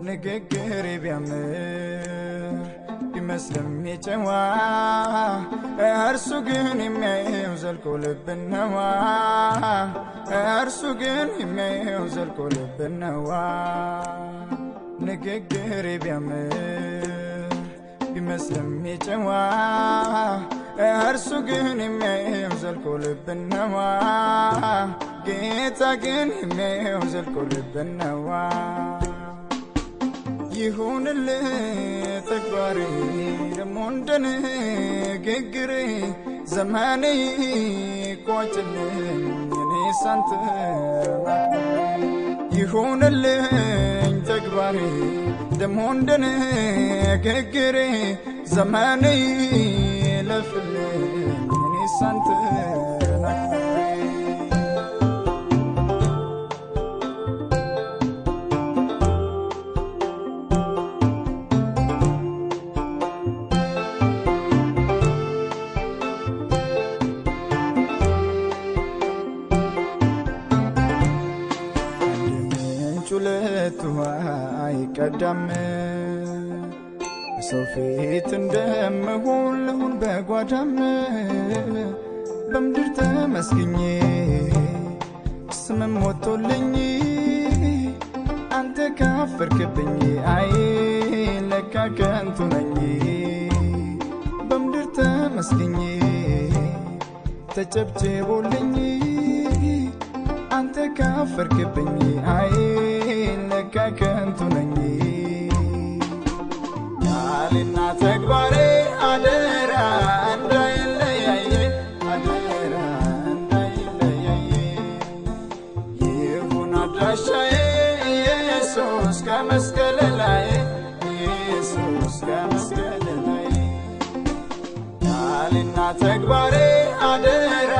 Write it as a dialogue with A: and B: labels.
A: ንግግር ቢያምር ቢመስልም የጨዋ፣ እርሱ ግን የሚያየው ዘልቆ ልብ ነዋ። እርሱ ግን የሚያየው ዘልቆ ልብ ነዋ። ንግግር ቢያምር ቢመስልም የጨዋ፣ እርሱ ግን የሚያየው ዘልቆ ልብ ነዋ። ጌታ ግን የሚያየው ዘልቆ ልብ ነዋ። ይሁንልህ ተግባሬ ደሞ እንደ ንግግሬ፣ ዘመኔ ቋጭልኝ እኔ ሳንተ ይሁንልኝ ተግባሬ ደሞ እንደ ንግግሬ፣ ዘመኔ ለፍልኝ እኔ ሳንተ አክብሬ። ምንጭ ሁለት ውሃ አይቀዳም፣ በሰው ፊት እንደምሆን ልሁን በጓዳም። በምድር ተመስግኜ ስምም ወጥቶልኝ፣ አንተ ካፈርክብኝ አይ ለካ ከንቱ ነኝ። በምድር ተመስግኜ ተጨብጭቦልኝ፣ አንተ ካፈርክብኝ አይ ለካ ከንቱ ነኝ። ቃልና ተግባሬ አደራ እንዳይለያየ፣ አደራ እንዳይለያየ። ይሁን አድራሻዬ ኢየሱስ ከመስቀል ላይ፣ ኢየሱስ ከመስቀል ላይ። ቃልና ተግባሬ አደራ